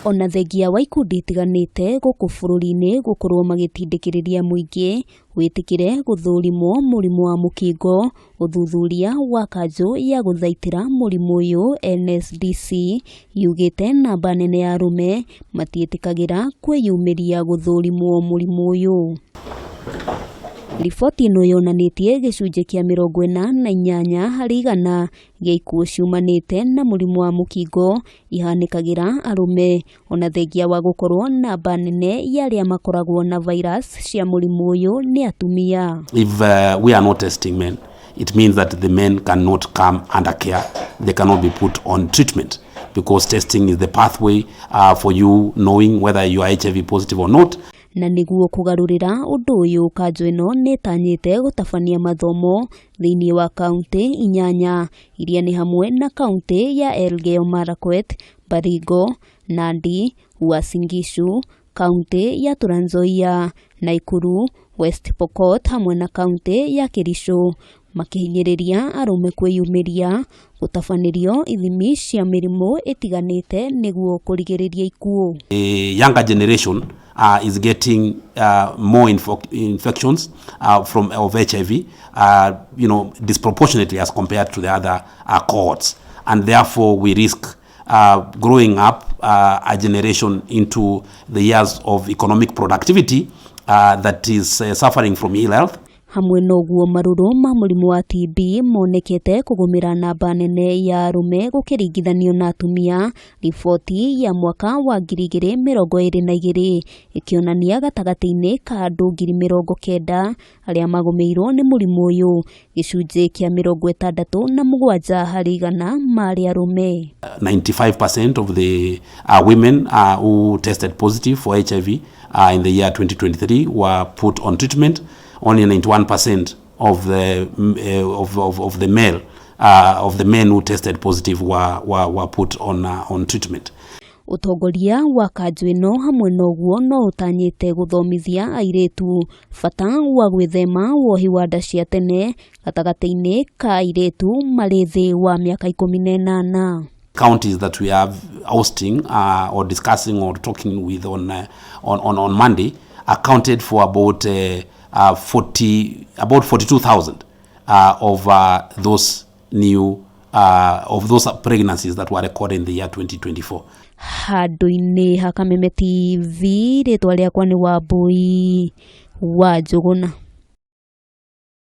Ona thengia wa ikundi itiganĩte gũkũ bũrũri-inĩ gũkorwo magĩtindĩkĩrĩria mũingĩ wĩtĩkĩre gũthũrimwo mũrimũ wa mũkingo, ũthuthuria wa kanjũ ya gũthaitĩra mũrimũ ũyũ NSDC yugĩte namba nene ya arũme matiĩtĩkagĩra kwĩyumĩria gũthũrimwo mũrimũ ũyũ. Riboti ĩno yonanĩtie gĩcunjĩ kĩa 48% gĩa ikuũ ciumanĩte na mũrimũ wa mũkingo ihanĩkagĩra arũme, ona thengia wa gũkorwo namba nene ya arĩa makoragwo na virus cia mũrimũ ũyũ nĩ atumia. If we are not testing men, it means that the men cannot come under care. They cannot be put on treatment because testing is the pathway for you knowing whether you are HIV positive or not. Na nĩguo kũgarũrĩra ũndũ ũyũ, kanjũ ĩno nĩ ĩtanyĩte gũtabania mathomo thĩinĩ wa kaunti 8 iria nĩ hamwe na kaunti ya Elgeyo Marakwet, Baringo, Nandi, Uasin Gishu, kaunti ya Trans Nzoia, Nakuru, West Pokot hamwe na kaunti ya Kericho, makĩhinyĩrĩria arũme kwĩyumĩria gũtabanĩrio ithimi cia mĩrimũ ĩtiganĩte nĩguo kũrigĩrĩria ikuũ. The younger generation is getting more infections from of HIV, disproportionately as compared to the other cohorts, and therefore we risk growing up a generation into the years of economic productivity that is suffering from ill health. Hamwe na ũguo, marũrũ ma mũrimũ wa TB monekete kũgũmĩra namba nene ya arũme gũkĩringithanio na atumia. Riboti ya mwaka wa 2022 ĩkĩonania gatagatĩ-inĩ ka andũ 90,000 arĩa magũmĩirwo nĩ mũrimũ ũyũ, gĩcunjĩ kĩa 67% marĩ arũme. 95% of the women who tested positive for HIV in the year 2023 were put on treatment. Only 91% of the male of the men who tested positive were put on treatment. Ũtongoria wa kanjũ ĩno hamwe na ũguo no ũtanyĩte gũthomithia airĩtu bata wa gwĩthema wohi wa nda cia tene gatagatĩ-inĩ ka airĩtu marĩ thĩ wa mĩaka 18. Counties that we are hosting or discussing or talking with on Monday accounted for about 40 about 42,000 of those new of those pregnancies that were recorded in the year 2024. Handũ-inĩ ha Kameme TV, rĩtwa rĩakwa nĩ Wambui wa Njũgũna.